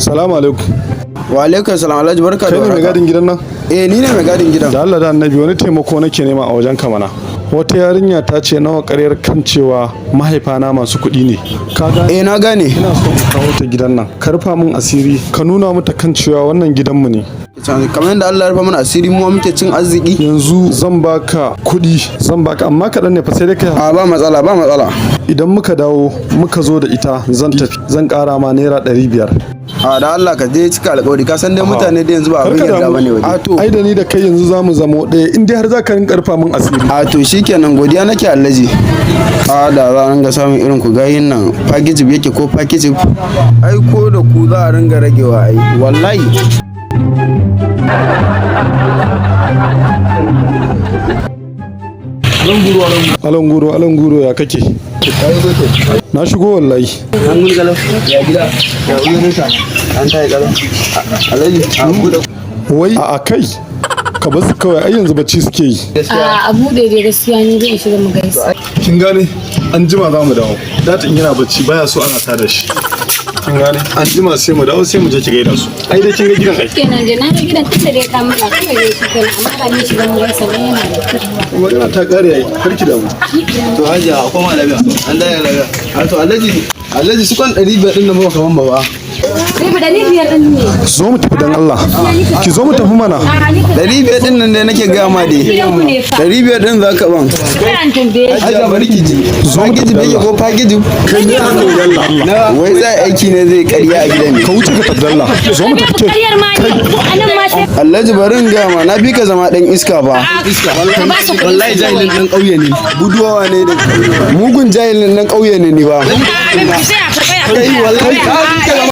Salamu alaikum. Wa alaikum salam, Alhaji, barka da Kai ne mai warhaka. gadin gidan nan? Eh, ni ne mai gadin gidan. Da Allah da Annabi, wani taimako nake nema a wajen ka mana. Wata yarinya ta ce nawa ƙaryar kan cewa mahaifana masu kuɗi ne. Ka gane? Eh, na gane. Ina so in kawo ta gidan nan. Ka rufa min asiri, ka nuna mata kan cewa wannan gidanmu ne. Kamar yadda Allah ya rufa mana asiri, mu ma muke cin arziki. Yanzu zan baka kuɗi, zan baka, amma kaɗan ne fa, sai dai kai. A, ba matsala, ba matsala. Idan muka dawo muka zo da ita, zan tafi, zan ƙara ma ₦500. A, da Allah ka je cika alƙawari, ka san dai mutane da yanzu ba abin Kar ka yarda damu. bane waje. A to. Ai da ni da kai yanzu za mu zamo ɗaya in dai har za ka rinƙa rufa min asiri. A to, shikenan, godiya nake, Alhaji. A, da za a ringa samun irin ku gayin nan, package yake ko package, ai ko da ku za a ringa ragewa, ai wallahi. Alanguro, alanguro, ya kake? Na shigo wallahi. An gudu kalau, ya gida, ya uzurinka, an tayi kalau, Alhaji, a buɗe. Wai a kai ka bar su kawai, ai yanzu bacci suke yi. A buɗe dai, gaskiya ni zai shiga mu gaisa. Kin gane? An jima za mu dawo. Datin yana bacci, baya so ana tada shi. Kin gane? An jima sai mu dawo, sai mu je ki gaida su. Ai dai kin ga gidan ai. Kenan dai na ga gidan, tunda dai ka matsa kawai dai shi kenan, amma ba ni shiga mu gaisa ne, yana da kyau. Magana ta kare ai, kar ki damu. To hajiya, a koma lafiya, an dai lafiya. A to Alhaji, Alhaji, su kwan 500 ɗin nan ba kaman ba ba. Sai ba 500 ɗin ne. Zo mu tafi dan Allah. Ki zo mu tafi mana. 500 ɗin nan dai nake gaya ma dai. Gidan ku ne fa. 500 ɗin za ka ban. Sai an tambaye shi. Hajiya, bari ki ji. Zo mu package tafi. yake ko package? Kai ne haka Allah. Wai za a aiki ne zai karya a gidan ne. Ka wuce ka tafi dalla. Zo mu tafi ke. Karyar ma ne ko anan ma sai. Alhaji, bari in gaya ma, na bi ka zama ɗan iska fa. Ka ba su kuɗi. Wallahi jahilin ɗan ƙauye ne. Buduwawa ne da mugun jahilin ɗan ƙauye ne ni ba. Sai a tsaya. Kai, wallahi ka fi ka zama